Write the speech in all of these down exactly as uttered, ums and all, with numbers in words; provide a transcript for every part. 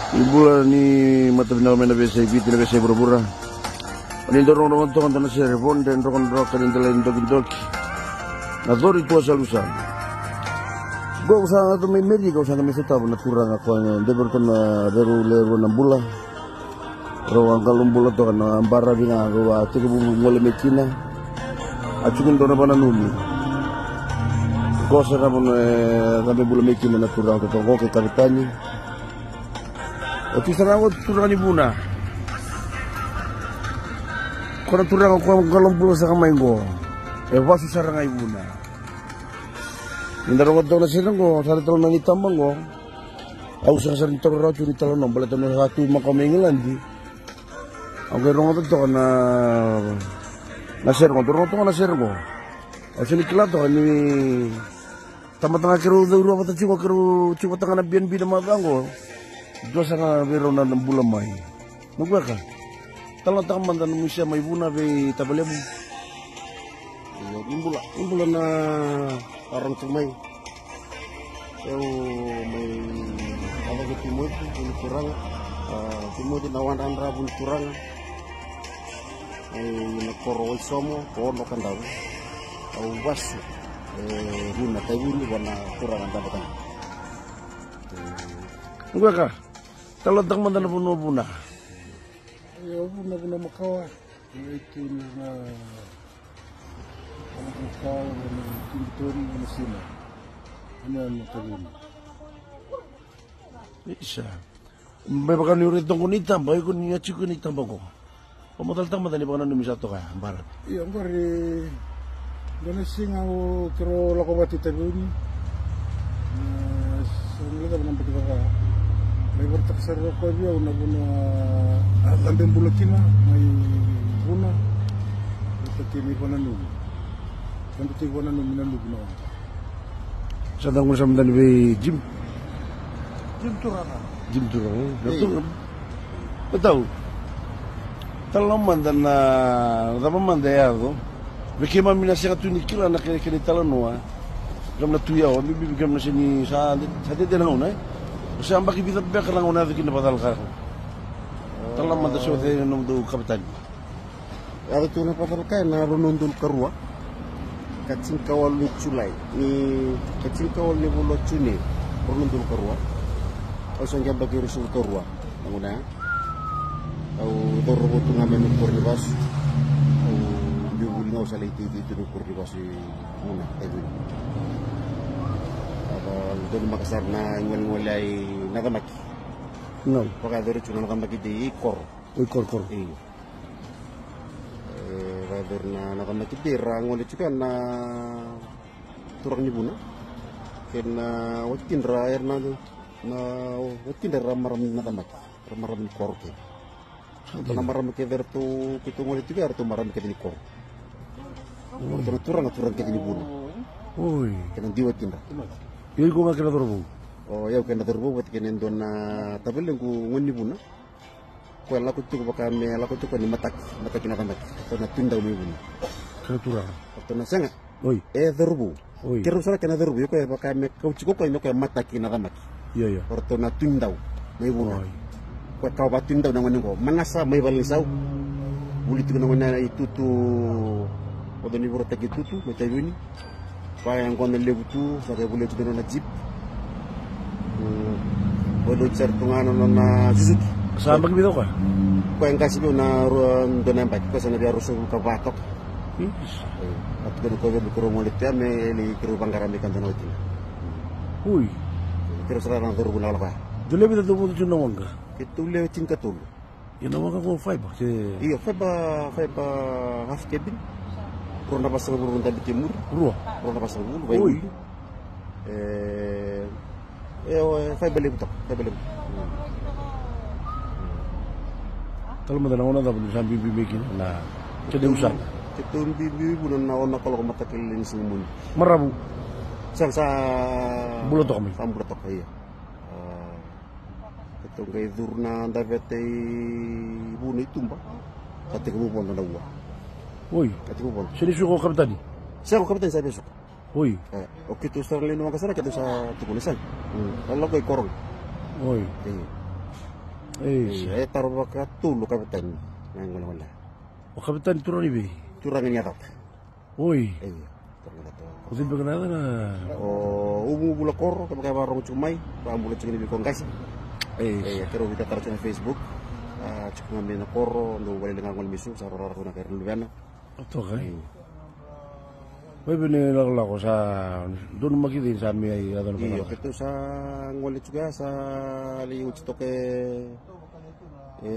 Ni bula, ni matavinaka mai na veiyasai Viti, na veiyasai vuravura. O ni dau rogorogo toka dua na sere vo dre dro ka ni dau lai dokidoki. Na cori tua sa lusa. Qo au sa ga tu mai Merika, au sa ga mai sotava na turaga koya e dau vei ratou na vei rau lewe rua na bula. Rau a qalo bula toka na baravi ga rau a tekivu gole mai kina. A tiko dua na vananumi. Qo sa na vanua e cabe bula mai kina na turaga totoka qo kei Kavetani. O tu sara qo turaga ni Vuna. Ko na turaga ko qalo bula saka mai qo. E vasu sara ga i Vuna. Ni da rogo toka na sere qo, sara tale na ni taba qo. Au saka sara ni toro rawa tu ni talanoa baleta na sa tu maka mai Igiladi. Au qai rogoca toka na, na sere qo, dou rogoca toka na sere qo. Au sa ni kila toka ni tamata ga keirau caurua vata tiko, keirau tiko vata ga na B and B na macawa qo. Dua saka vei rau na bula mai. Noqu weka. Talanoataka mada nomu isema i Vuna vei Tavalevu. Io, ni bula, ni bula na arau tu mai. Au mai cakava Timoci, Vunituraga. A, Timoci na wadradra Vunituraga. E, na koro Waisomo, ko Ono Kadavu. Au vasu e Vuna, Taivini, vua na turaga Davetani. Noqu weka. Talanoataka mada na vanua o Vuna. Io, Vuna, Vuna makawa. Io, i tu na, na, na makawa, na Tibitori, na Sina. Ena na Taivini. Isa. Me vaka ni o rai toqo ni taba, iko ni a tiko ni taba qo. O mo talataka mada ni vakananumi sa toka ya, bara. Io, qori dua na siga au keirau lako vata i Taveuni. Na sa ni lako na baki cava. Mai varataka sara o koya vei au na vanua a cabe bula kina mai Vuna. Vata kei na ivakananumi. Cabe tiko ivakananumi na luvu na waqa. Sa da guna sa mada ni vei Jim. Jim Turaga. Jim Turaga, e? Na Turaga. E tau. Talanoa mada na, na cava mada e yaco. Vei keimami na sega tu ni kila na kena, kena italanoa. Keimami na tu yawa, bibi keimami na sega ni sa de, sa dede na gauna, e? Sa yabaki vica beka na gauna yaco kina vakacalaka. Talanoa mada se o cei na nomudou kavetani. Yaco tu na vakacalaka ena rua na udolu ka rua. Ka tinikawalu ni Julai. Ni ka tinikawalu ni vula o June. Rua na udolu ka rua. Au sa qai yabaki ruasagavulu ka rua. Na gauna ya. Au cauravou tu ga mai na koro ni vasu. Au biu vuli ga au sa lai teitei tu na koro ni vasu i Vuna, e Vuna. Au donumaka sara na igolegole i Nacamaki. Vakayacori tu na Nacamaki Day i koro. O i korokoro. Io. E, vakayacori na, na Nacamaki Day ra gole tiko ya na turaga ni Vuna. Kei na watikidra era na, na watikidra era marama ni Nacamaki. Era marama ni koro kei. Ratou na marama kece ratou, keitou gole tiko ya ratou marama kece ni koro. Ratou na turaga, turaga kece ni Vuna. Oi. Kei na dui watikidra. Io, iko ga kei na cauravou? O, o yau kei na cauravou vata kei na dua na tavalequ gone ni Vuna. Koya lako tiko vaka me lako tiko ni mataki, mataki Nacamaki. Ratou na Tui Dau mai Vuna. Kena turaga. Ratou na sega. Oi. E cauravou. Oi. Keirau sara kei na cauravou, io koya vaka me kauti ko koya me koya mataki Nacamaki. Io, io. Ratou na Tui Dau mai Vuna. Oi. Koya kawa va Tui Dau na gone qo. Manasa mai Valenisau. Vuli tiko na gone ya i Tutu. Oca ni veirataki i Tutu, mai Taveuni. Koya e qo na levu tu, sa qai volia tu na nona jeep. Volia tu sara tu ga na nona Suzuki. Sa yabaki vica o koya? Koya e qase vei au na rua, dua na yabaki, koya sa na via ruasagavulu ka va toka. Io. E, a tukuna o koya vei au me keirau gole tu ya me lai keirau vaqara mai ka dua na watina. Ui. Keirau sara na cauravou na lako ya. Dou lewe vica dou vodo tu na waqa? Keitou lewe tinikatolu. Ia na waqa qo fiber se? Io, fiber, fiber half cabin. Rua na vasagavulu dabe kei muri. Rua? Rua na vasagavulu, vaiuli. E, e, o, e, fiber levu toka, fiber levu. Tala mada na gauna cava ni sa biubiu mai kina na kena usana? Keitou biubiu Vuna na ono na kaloko mataka lailai ni siga Moniti. Maravu? Sega, sa bula toka mai? Sa bula toka, io. A, keitou qai curu na daveta i Vuna i tuba. Sa tekivu vodo na ua. Oi. Sa tekivu vodo. Sega ni suka o kavetani? Sega, o kavetani sa via suka. Oi. E, o keitou sara lewe ni waqa sara keitou sa tukuna sara. Sa lako i koro ga. Oi. Io. Io, e taro vakatolu o kavetani na golegole. O kavetani turaga ni vei? Turaga ni Yacata. Oi. Io, turaga ni Yacata. O cei beka na yaca na? O Uvu Vula Koro, kevaka e vakarogo tiko mai, vakabula tiko ni vei ko qase. Io, keirau veitataro tiko na Facebook. A tiko ga mai na koro, dou vakayalia ga gole mai Suva, sa rarako na kai ra luvena. Toka e. Mai vei ni lakolako sa donu maki cei sa mai ai a cona. Io, keitou sa gole tiko ya sa lai oti toka e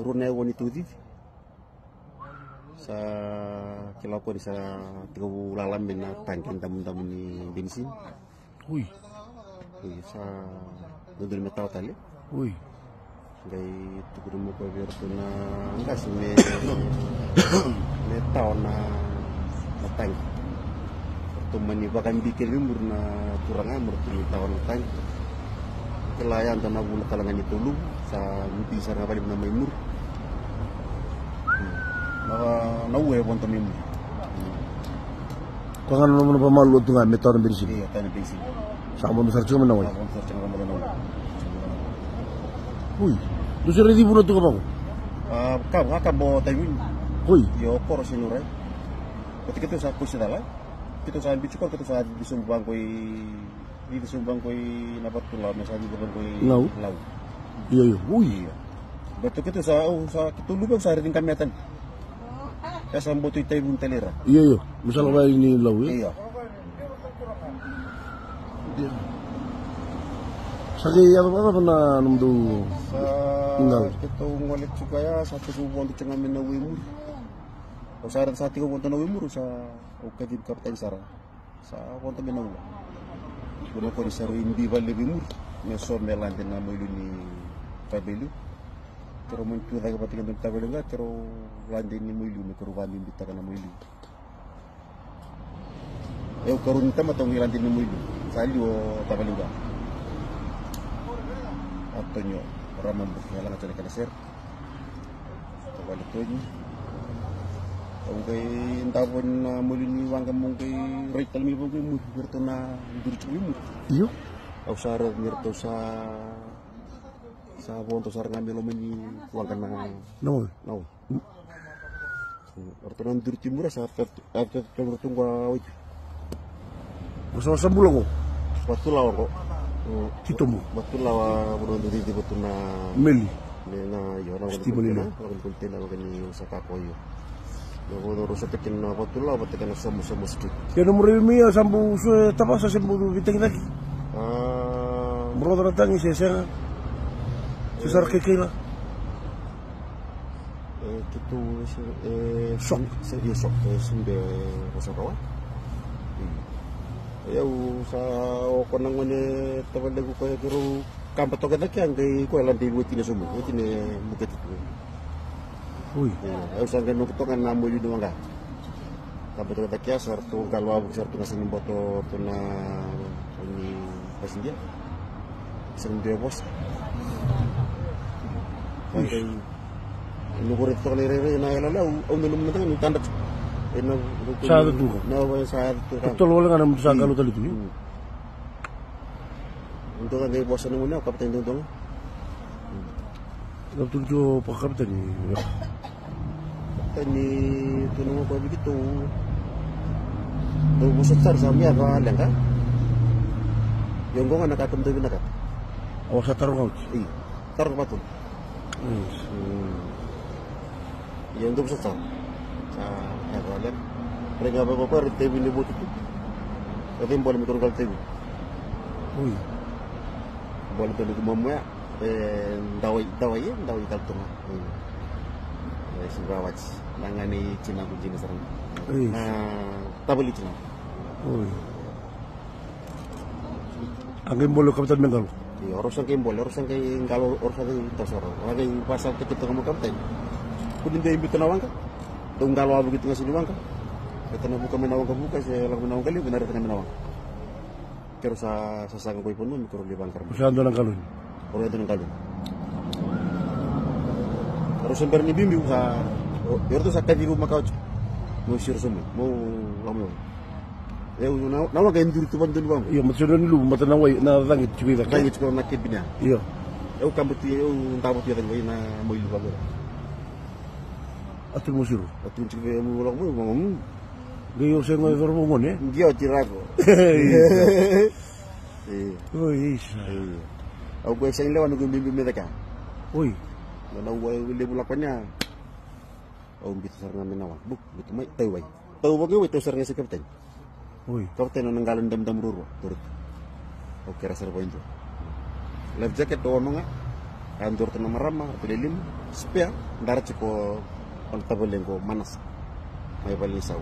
rua na aua ni tou cici. Sa kila ko ni sa tekivu lala mai na taqi damudamu ni benisini. Ui. Ui, sa dodonu me tawa tale. Ui. Qai tukuna mo koya vei iratou na qase me, me tawa na, na taqi. Ratou mani vakabi kece vei muri na turaga me ratou ni tawa na taqi. Kila yadua na vula tale ga ni tolu, sa bibi sara ga valevu na mai muri. Na, na ua e vodo mai muri. Koya ga na nona vakamalua tu ga me tawa na benisini. Io, tawa na benisini. Sa vodo sara tiko mai na wai. Sa vodo sara tiko mai na wai. Ui. Dou se raici vuna tu ga vako. A, ka, ka, ka bo tai vuni. Ui. Io, koro se nurai. Koti keitou sa kosi cala. Keitou sa bici koro, keitou sa bici sobu vaqo i Cici sobu vaqo i na Vatulawa, me sa cici vaqo i Lau. Lau. Io, io. Ui. Io. Baleta keitou sa, au sa, keitou luve au sa raici qamea tani. E sa boto i Taivuni tale ira. Io, io. Me sa lako vei ni Lau, io. Io. Io. Sa qai yaco vakacava na nomudou qalo? Sa keitou gole tiko ya, sa tekivu vodo tiko ga mai na ua e muri. Au sa raica sa tekivu vodo na ua e muri, sa au kacivi kavetani sara. Sa vodo mai na ua. Kua na koni sa rui bi valevu i muri me so me lade na maliu ni tavaliu. Keirau mani tu cake vata kei dua na tavaliu ga, keirau lade ni maliu me keirau vakabibitaka na maliu. Au karua ni tamata au qai lade ni maliu. Sa liu o tavaliu ga. Antonio Ramabu, e laga tale kena sere. Tavale Toni. Au qai davo na maliu ni waqa meu qai rai tale mai vaqo i muri, vei iratou na duri tiko i muri. Io. Au sa raica ni ratou sa, sa vodo sara ga me loma ni waqa na, na wai. Na wai. Ratou na duri tiko i muri sa, sa, sa, sa, ratou qo a wai. Vosa, vosa bula qo. Vatulawa qo. Titobu. Vatulawa, vatulawa, vatulawa, vatulawa. Meli. Ne na, io, na, vatulawa, vatulawa, vatulawa, vatulawa, vatulawa, vatulawa, vatulawa. Na vatulawa, vatulawa, vatulawa, vatulawa, vatulawa, vatulawa, street. Io, na murai mai, sa bau so e tavasa se bau veitagitaki. A. Bau roca na tagi se sega. Se sara keikei la. E, keitou, e, e, sok. Se, e, sok, e, sumbe, e, vosa kawa. E, au sa, o koya na gone tavalequ koya keirau kaba toka cake, a qai koya lade i watina sobu, watina e bukete tu. Ui. E, au sa qai noqu toka na maliu ni waqa. Kaba toka cake, sa ratou qalo wavuki, sa ratou qai sega ni boto tu na, ni pasidia. Sega ni dua e vosa. Ui. Sa qai Noqu raica toka na irairai na yalayala, au, au dau nanuma mada ga ni tadra tu. Ena, sa yaco tu ga. Na, sa yaco tu ga. Totolo wale ga na mudu sa qalo tale tu. Mm. Dua ga qai vosa na gone, au kavetani dua ga. Dau tu tiko pa kavetani. Kavetani tu na gone ko viki tu. Dau vosa sara sa mai yava leqa. Io, qo ga na ka kemudou vinakata. Au sa taro ga oti. Io. Taro ga vatu. Io, dou sa taro. Sa, e, vale. Rai ga vaka koya, rai Taivi ni votu tu. E cei bole me keirau qalo Taivi? Ui. Bole tu ni kumamuya. E, dawai, dawai, e, dawai tale tu ga. Ui. E, sega wati. Na gane i tinaqu dina sara. Ui. Na tavali tinaqu. Ui. A qai bole o kavetani me qalo. Io, o rau sa qai bole, o rau sa qai qalo, o rau sa qai toso, o rau sa qai vasa kete toka mo kavetani. Kua ni dua e biuta na waqa. Dau qalo a vuki tu ga sini waqa. Reta na vuka mai na waqa vuka, se lako mai na waqa levu, na reta na mai na waqa. Keirau sa, sa saga qo i vanua me keirau lai vaqara. O sa dua na qalo ni. O rau e dua na qalo ni. O rau sa bera ni biubiu sa, o, o rau sa kacivi makawa tiko. Mo siro sobu, mo lako mai. E, na, na waqa e duri tu vadodonu vaqo. Io, mata siro ni luvu, mata na wai, na cagi tiko i cake. Cagi tiko na kebini ya. Io. Au kabuti, au dabuti ya tani na mai luva gora. Atu mo siro. Atu tiko vei mo lako mo mo. Qai o se qai coro mo ne. Qai o tirako. Oi, isa. Au ko e sega ni lewa ni ko bibi me caka. Oi. Na ua e levu lako ni a. Au biuta sara ga me na wa. Buk, biuta mai, tau wai. Tau vaqo wai, tau sara ga se kapiteni. Oi. Kapiteni na qalo ni damudamu ruarua. Toro tu. Au kere sara vaqo. Life jacket o ono ga. A dua ratou na marama, ratou le lima. Spare, dara tiko o na tavale qo Manasa. Mai vale ni sau.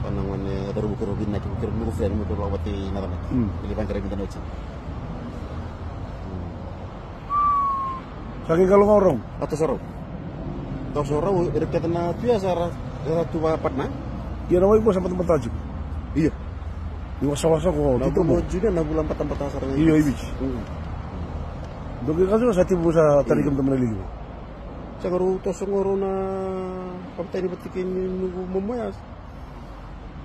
Pana gone cauravou keirau vinaki, keirau noqu friend, me keirau lako vata i Natamati. Ili vaqara vinaka na oti. Sa qai qalo ga o rau? A toso rau. Toso rau, ira kece na tu ya sa ra, era tu va partner. Ia na wai ko sa batabata tiko. Ia. Ni wasawasa ko na tito vula mo. June na vula batabata sara ga. Io, i Viti. Dou qai kaci sa tivu sa tari kemudou mai na lili. Sa qai rau toso ga rau na kapiteni vata kei noqu momo ya.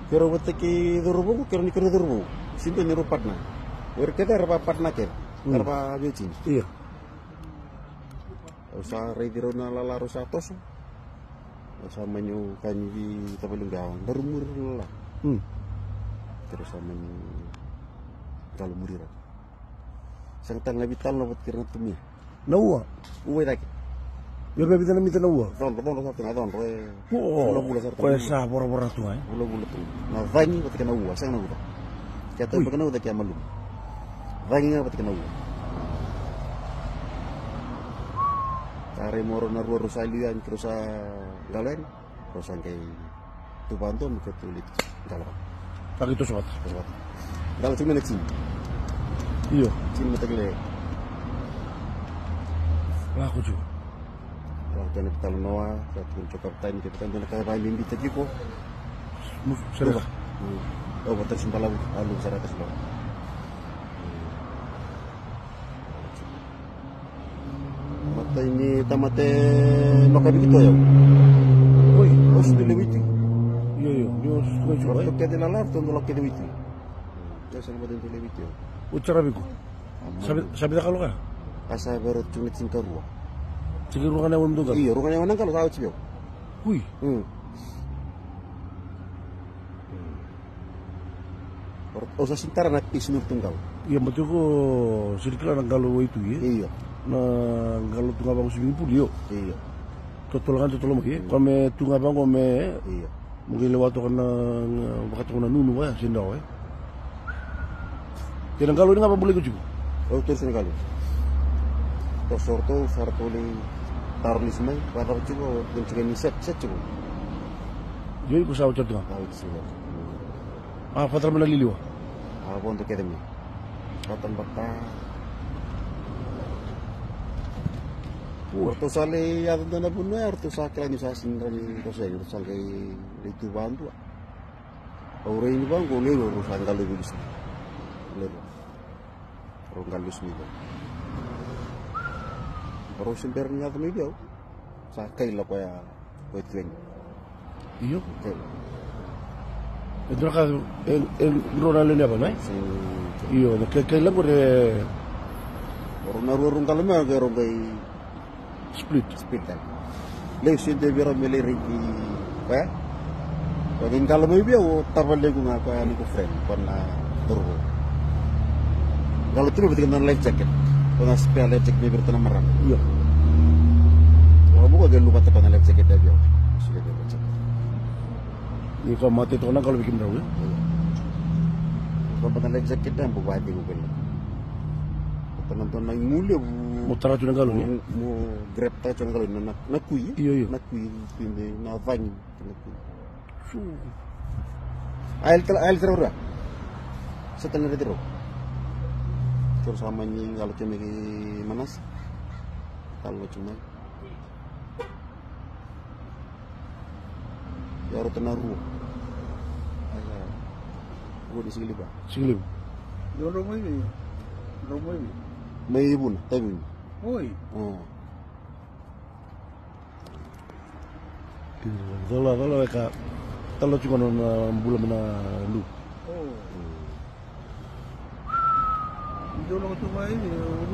Keirau vata kei cauravou, keirau ni keirau cauravou. Sega ni rau partner. O ira kece era va partner kece. Era va veitini. Ia. Au sa raici rau na lala rau sa toso. Au sa mani kaya vei tavale qo, daru muri rau na lala. Keirau sa mani qalo muri rau. Sega tale na veitalanoa vata kei ira na tamia. Na ua? Ua i cake. Io, me vica na mita na ua? Codro, codro sara tu ga, codro e. Vulavula sara tu ga. Koya sa voravora tu ga e? Vulavula tu ga. Na cagi vata kei na ua, sega na uca. Ke a tau vata kei na uca ke a malumu. Cagi ga vata kei na ua. Sa rai mo rau na rua rau sa liu yani, keirau sa qalo yani. Rau sa qai tu vadua me keitou lai qalo vata. Sa qai toso vata. Toso vata. Qalo tiko mai na tini. Io. Tini mataqali. Lako tiko. Lako tiko na vitalanoa, sa tiko na tiko kapitani, kapitani dua na ka e vakabibitaki iko. Sere va. Au vataki balavu, au luvu sara tasi balavu. Matai ni tamata e noka viki to yau. Oi, o su dau lewe i tui. Io, io, ni o su dau lewe i tui. Ratou kece lala, ratou dau lako kece i tui. Io, sa na matai dau lewe i tui. O tara viko. Sa vica ka loka? A sa vei rau tiko na tinikarua. Tinikarua ga na yawa ni dau qalo? Io, rua ga na yawa na qalo, sa oti vei au. Ui. Au sa sini tara na pisi ni tu qalo. Io, baleta ko sini kila na qalo waitui e? Io. Na qalo tu ga vaqo swimming pool, io. Io. Totolo ga, totolo mai e? Ko me tu ga vaqo me. Io. Mo qai lewa toka na, na vakatoka na nunu vaya, sini rawa e? Kei na qalo ni ga vabulai ko tiko? Au toro sini qalo. Toso ratou, sa ratou lai taro lesu mai, vakacava tiko, kena tiko ni set, set tiko. Io, iko sa oti ratou ga? Sa oti sini qalo. A, vakacava mai na liliwa? A, vodo kece mai. Batabata. Ua. Ratou sa lai yaco dua na vanua ya, ratou sa kila ni sa sini rawa ni toso yani, ratou sa qai lai tu vadua. Au rai ni vaqo, lewe rua rau sa qalo i vei lusi. Lewe rua. Rau qalo lusi ni vei. Rau se bera ni yaco mai vei au. Sa kaila koya, koya tu yani. Io. Kaila. E dua na ka, e, e, dua na lewe ni yava, ne? Io, na kai, kaila qori. Rau na rua rau qalo mai, ke rau qai Split. Split tale. Lesu e dua vei rau me lai raici koya. Koya qai qalo mai vei au, o tavalequ ga koya, noqu friend, koya na cauravou. Qalo tu mai vata kei na life jacket. Koya na spare life jacket mai vei iratou na marama. Io. Au mo koya qai luvata koya na life jacket vei au. Ni koya matai toka na qalo vei kemudrau, e? Koya beka na life jacket ya, bau vakacegu vei na. Koya na dua na igu levu. Mo tara tu na qalo, ni? Mo, mo grab taka tu na qalo, na, na, na kui. Io, io. Na kui, kui, na cagi, na kui. Su. Ael tala, ael tala ura. Sa tala na reti rau. Toro sa mani qalo tu mai ki Manasa. Talo tu mai. Ia rauta na rua. Rua ni sigiliva. Sigiliva. Dua rau mai vei. Rau mai vei. Mai Vuna, Taveuni. Oi. Cola, cola, e ka talo tiko na bula mai na lu. Dau lako tu mai, e,